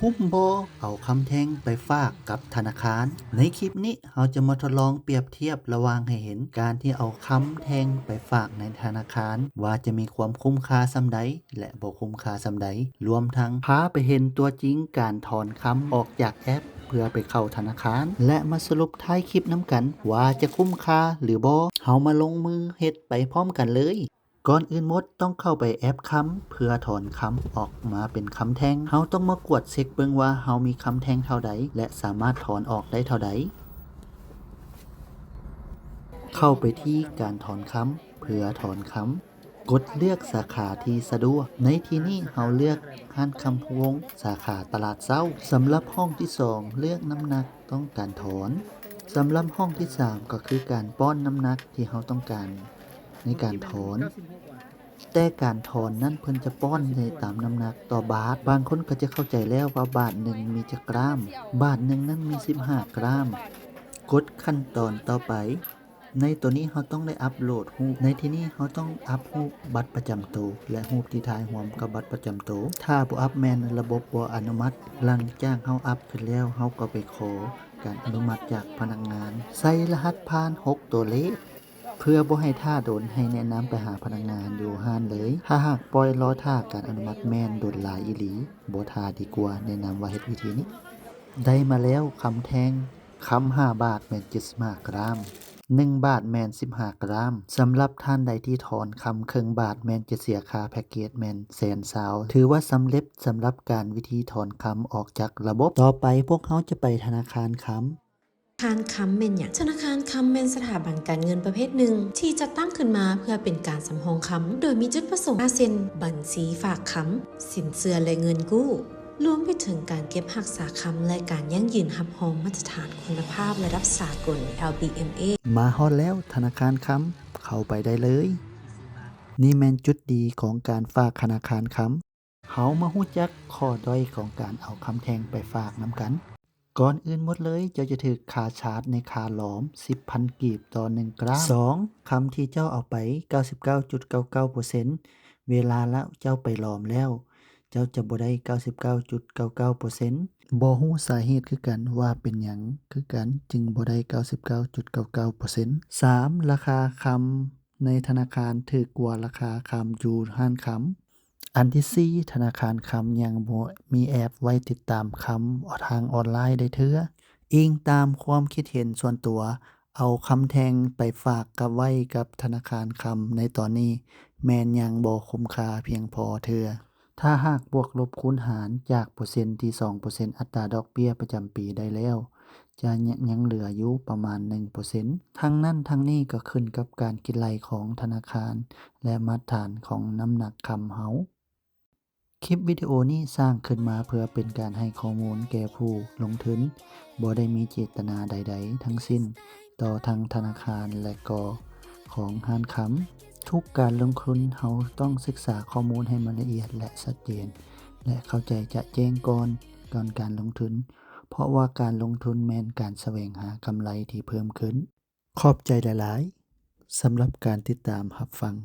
ຄຸ້ມບໍ່ເອົາຄຳແທ່ງໄປຝາກກັບທະນາຄານ? ໃນຄລິບນີ້ເຮົາຈະມາທົດລອງປຽບທຽບລະຫວ່າງໃຫ້ເຫັນການທີ່ເອົາຄຳແທ່ງໄປຝາກໃນທະນາຄານ ວ່າຈະມີຄວາມຄຸ້ມຄ່າສ່ຳໃດ ແລະ ບໍ່ຄຸ້ມຄ່າສ່ຳໃດ, ລວມທັງພາໄປເຫັນຕົວຈິງການຖອນຄຳອອກຈາກແອັບເພື່ອໄປເຂົ້າທະນາຄານ ແລະ ມາສະຫຼຸບທ້າຍຄລິບນຳກັນວ່າຈະຄຸ້ມຄ່າຫຼືບໍ່. ເຮົາມາລົງມືເຮັດໄປພ້ອມກັນເລີຍ. ກ່ອນອື່ນໝົດຕ້ອງເຂົ້າໄປແອັບຄຳ ເພື່ອຖອນຄຳອອກມາເປັນຄຳແທ່ງ. ເຮົາຕ້ອງມາກວດເຊັກເບິ່ງວ່າເຮົາມີຄຳແທ່ງເທົ່າໃດ ແລະ ສາມາດຖອນອອກໄດ້ເທົ່າໃດ. ເຂົ້າໄປທີ່ການຖອນຄຳ ເພື່ອຖອນຄຳ. ກົດເລືອກສາຂາທີ່ສະດວກ. ໃນທີ່ນີ້ເຮົາເລືອກຮ້ານຄຳພູວົງ ສາຂາຕະຫຼາດເຊົ້າ. ສຳລັບຫ້ອງທີສອງ ເລືອກນ້ຳໜັກ ຕ້ອງການຖອນ. ສຳລັບຫ້ອງທີສາມ ກໍຄືການປ້ອນນ້ຳໜັກທີ່ເຮົາຕ້ອງການໃນການຖອນ. ແຕ່ການຖອນນັ້ນເພິ່ນຈະປ້ອນໄດ້ຕາມນ້ຳໜັກຕໍ່ບາດ. ບາງຄົນກໍຈະເຂົ້າໃຈແລ້ວວ່າບາດໜຶ່ງມີຈັກກຣາມ. ບາດໜຶ່ງນັ້ນມີສິບຫ້າກຣາມ. ກົດຂັ້ນຕອນຕໍ່ໄປ. ໃນໂຕນີ້ເຮົາຕ້ອງໄດ້ອັບໂຫຼດຮູບ. ໃນທີ່ນີ້ເຮົາຕ້ອງອັບຮູບບັດປະຈຳໂຕ ແລະ ຮູບທີ່ຖ່າຍຮ່ວມກັບບັດປະຈຳໂຕ. ຖ້າບໍ່ອັບແມ່ນລະບົບບໍ່ອະນຸມັດ. ຫຼັງຈາກເຮົາອັບຂຶ້ນແລ້ວ, ເຮົາກໍໄປຂໍການອະນຸມັດຈາກພະນັກງານ. ໃສ່ລະຫັດຜ່ານຫົກຕົວເລກ. ເພື່ອບໍ່ໃຫ້ຖ້າດົນ, ໃຫ້ແນະນຳໄປຫາພະນັກງານຢູ່ຮ້ານເລີຍ. ຖ້າຫາກປ່ອຍລໍຖ້າການອະນຸມັດແມ່ນດົນຫຼາຍອີ່ຫຼີ, ບໍ່ຖ້າດີກວ່າ, ແນະນຳວ່າເຮັດວິທີນີ້. ໄດ້ມາແລ້ວຄຳແທ່ງ. ຄຳຫ້າບາດແມ່ນເຈັດສິບຫ້າກຣາມ, ໜຶ່ງບາດແມ່ນສິບຫ້າກຣາມ. ສຳລັບທ່ານໃດທີ່ຖອນຄຳເຄິ່ງບາດ ແມ່ນຈະເສຍຄ່າແພັກເກດແມ່ນແສນຊາວ. ຖືວ່າສຳເລັດສຳລັບການວິທີຖອນຄຳອອກຈາກລະບົບ. ຕໍ່ໄປພວກເຮົາຈະໄປທະນາຄານຄຳ. ທະນາຄານຄຳແມ່ນຫຍັງ? ທະນາຄານຄຳແມ່ນສະຖາບັນການເງິນປະເພດໜຶ່ງ ທີ່ຈັດຕັ້ງຂຶ້ນມາເພື່ອເປັນການສຳຮອງຄຳ ໂດຍມີຈຸດປະສົງຫ້າເຊັ່ນ: ບັນຊີຝາກຄຳ, ສິນເຊື່ອ ແລະ ເງິນກູ້. ລວມໄປເຖິງການເກັບຮັກສາຄຳ ແລະ ການຢັ້ງຢືນຮັບຮອງມາດຕະຖານຄຸນນະພາບລະດັບສາກົນ LBMA. ມາຮອດແລ້ວທະນາຄານຄຳ, ເຂົ້າໄປໄດ້ເລີຍ. ນີ້ແມ່ນຈຸດດີຂອງການຝາກທະນາຄານຄຳ. ເຮົາມາຮູ້ຈັກຂໍ້ດ້ອຍຂອງການເອົາຄຳແທ່ງໄປຝາກນຳກັນ. ກ່ອນອື່ນໝົດເລີຍ, ເຈົ້າຈະຖືກຄ່າຊາດໃນຄ່າຫຼອມສິບພັນກີບຕໍ່ໜຶ່ງກຣາມ. ສອງ, ຄຳທີ່ເຈົ້າເອົາໄປເກົ້າສິບເກົ້າຈຸດເກົ້າເກົ້າເປີເຊັນ ເວລາລະເຈົ້າໄປຫຼອມແລ້ວ, ເຈົ້າຈະບໍ່ໄດ້ເກົ້າສິບເກົ້າຈຸດເກົ້າເກົ້າເປີເຊັນ. ບໍ່ຮູ້ສາເຫດຄືກັນວ່າເປັນຫຍັງຄືກັນຈຶ່ງບໍ່ໄດ້ເກົ້າສິບເກົ້າຈຸດເກົ້າເກົ້າເປີເຊັນ. ສາມ, ລາຄາຄຳໃນທະນາຄານຖືກກວ່າລາຄາຄຳຢູ່ຮ້ານຄຳ. ອັນທີສີ່, ທະນາຄານຄຳຍັງບໍ່ມີແອັບໄວ້ຕິດຕາມຄຳທາງອອນລາຍໄດ້ເທື່ອ. ອີງຕາມຄວາມຄິດເຫັນສ່ວນຕົວ, ເອົາຄຳແທ່ງໄປຝາກກັບໄວ້ກັບທະນາຄານຄຳໃນຕອນນີ້ ແມ່ນຍັງບໍ່ຄຸ້ມຄ່າພຽງພໍເທື່ອ. ຖ້າຫາກບວກລົບຄູນຫານຈາກເປີເຊັນທີ່ສອງເປີເຊັນອັດຕາດອກເບ້ຍປະຈຳປີໄດ້ແລ້ວ, ຈະຍັງເຫຼືອຢູ່ປະມານໜຶ່ງເປີເຊັນ. ທັງນັ້ນທັງນີ້ກໍຂຶ້ນກັບການຄິດໄລ່ຂອງທະນາຄານ ແລະ ມາດຕະຖານຂອງນ້ຳໜັກຄຳເຮົາ. ຄລິບວິດີໂອນີ້ສ້າງຂຶ້ນມາເພື່ອເປັນການໃຫ້ຂໍ້ມູນແກ່ຜູ້ລົງທຶນ, ບໍ່ໄດ້ມີເຈດຕະນາໃດໆທັງສິ້ນຕໍ່ທາງທະນາຄານ ແລະ ກໍຂອງຮ້ານຄຳ. ທຸກການລົງທຶນເຮົາຕ້ອງສຶກສາຂໍ້ມູນໃຫ້ມັນລະອຽດ ແລະ ຊັດເຈນ ແລະ ເຂົ້າໃຈຈະແຈ້ງກ່ອນ, ກ່ອນການລົງທຶນ, ເພາະວ່າການລົງທຶນແມ່ນການສະແຫວງຫາກຳໄລທີ່ເພີ່ມຂຶ້ນ. ຂອບໃຈຫຼາຍໆ ສຳລັບການຕິດຕາມຮັບຟັງ.